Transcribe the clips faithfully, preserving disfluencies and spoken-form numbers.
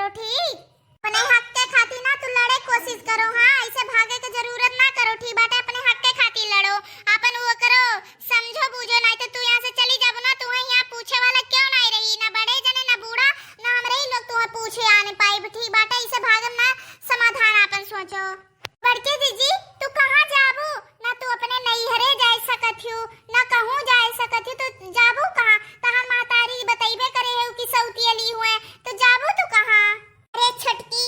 तो ठीक, अपने हक के खातिर ना तू लड़े कोशिश करो, हाँ, ऐसे भागे के जरूरत ना करो, ठीक बाटे? अपने हक के खातिर लड़ो, अपन वो करो, समझो बूझो, नाहीं तो तू यहाँ से चली जाबू ना, तू यहाँ पूछे वाला क्यों नाहीं रही, ना बड़े जने, ना बूढ़ा, ना हमरे ही लोग तुम्हें पूछे आने पाइब, ठीक बाटे? ऐसे भागम ना, समाधान अपन सोचो। बड़की जीजी, तू कहाँ जाबू? ना तू अपने नैहरे जाए सकत हू, ना कहूँ जाए सकत हू, तो जाबू कहाँ? तहार महतारी बतैबे करे है कि सौतियली हुए, तो जाबू तू कहाँ? अरे छोटकी,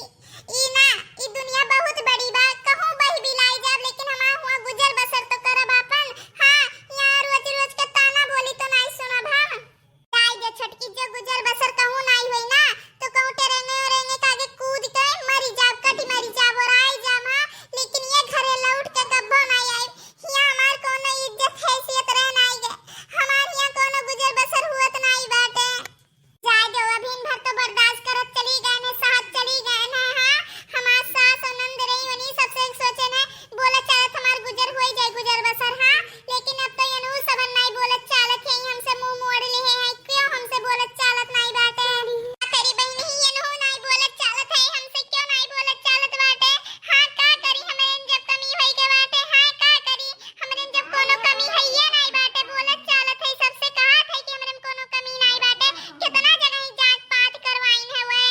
ई ना, ई दुनिया बहुत बड़ी बा, कहूँ बही बिलाई जाब, लेकिन हमार हुआ गुजर बसर तो करब आपन। हाँ, यहाँ रोज रोज के ताना बोली तो नाहीं सुनब हम। जाए दे छोटकी, जो गुजर बसर कहूँ नाहीं होई ना, तो कहूँ टेरेंगे ओरेंगे के आगे कूद के मरी जाब, कटी मरी जाब, ओराई जाब, हाँ, लेकिन ये घरे लौट के कब्बो नाहीं आइब। हियाँ हमार कौनो इज्जत हैसियत रह नाहीं गए, हमार हियाँ कौनो गुजर बसर हुअत नाहीं बाटे। जाए दो, अभी इन भर तो बर्दाश्त करत चली गए ने, सहत चली गए ने, हाँ, हमार सास और नंद रही, उन्हीं सबसे सोचे ने, बोलत चालत हमार गुजर होई जाए, गुजर बसर, हाँ, लेकिन अब तो यनहू सबन नाहीं बोलत चालत है, हमसे मुँह मोड़ लिहे हैं, क्यों हमसे बोलत चालत नाहीं बाटे? का करी बहिनी, यनहू नाहीं बोलत चालत है, हमसे क्यों नाहीं बोलत चालत बाटे? हाँ, का करी, हमरे जब कमी होई के बाटे, हाँ, का करी, हमरे जब कोनो कमी है ये नाहीं बाटे, बोलत चालत है, सबसे कहत है कि हमरे में कोनो कमी नाहीं बाटे, कितना जगह ही जांच पाँच करवाइन है वे।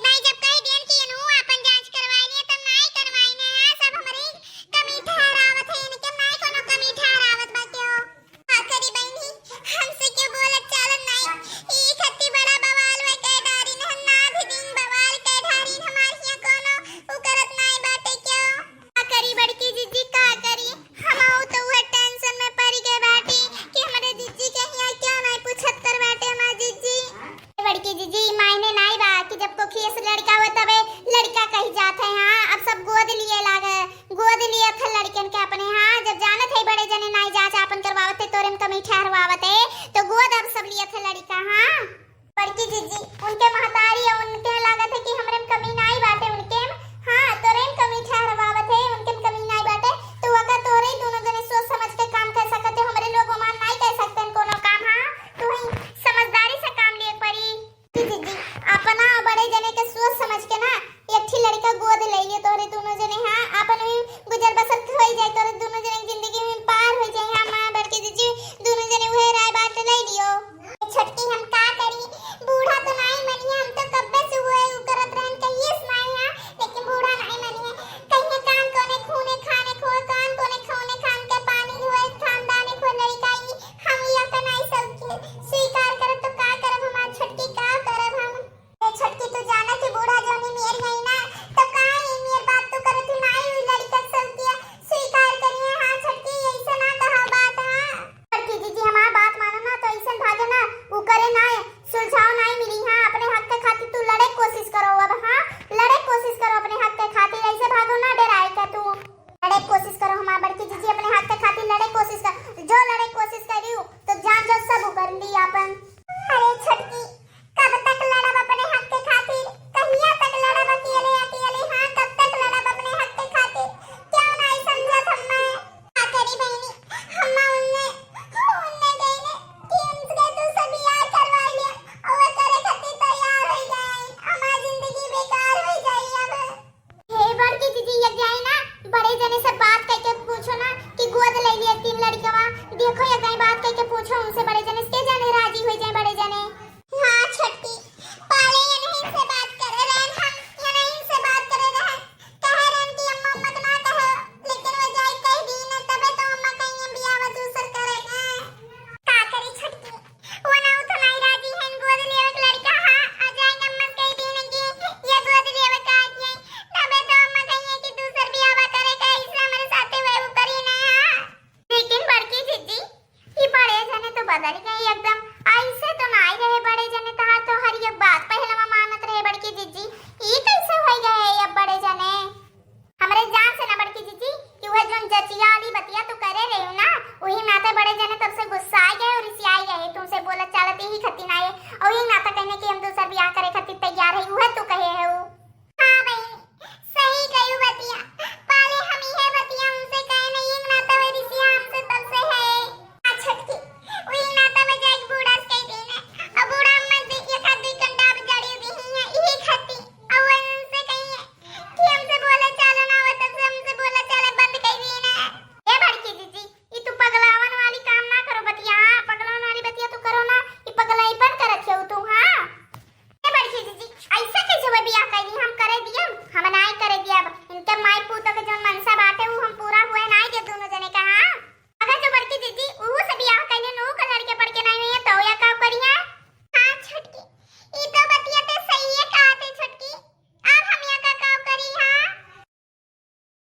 नाहीं, जब कही दियन कि इनहू आपन जांच करवाई लिए, तब नाहीं करवाई ने। हाँ, सब हमरी कमी ठहरावत है, इनके नाहीं कोनो कमी ठहरावत बा क्यों? का करी बहिनी, हमसे क्यों बोलत चालत नाहीं? ई खत्ती बड़ा बवाल वे के डारी ने, ना भी दिन बवाल के डारी ने, हमार हियाँ कोनो उ करत नाहीं बाटे क्यों? का करी बड़की जीजी, का करी? हमहू तो उहे tension में पड़ गए बाटी कि हमरे जीजी के हियाँ क्यों नाहीं पूछत कर बाटे हमार जीजी। ए बड़की जीजी, ई मायने नाहीं बा कि जब कोखी से लड़का होत हवे, लड़का कही जात है, हाँ, अब सब गोद लिए लागे, गोद लिए थे लड़कन के अपने, हाँ, जब जानत है बड़े जने नाहीं जांच आपन करवावत है, तोरे में कमी ठहरवावत है, तो गोद अब सब लिए थे लड़का, हाँ। बड़की जीजी, उनके महतारी और उन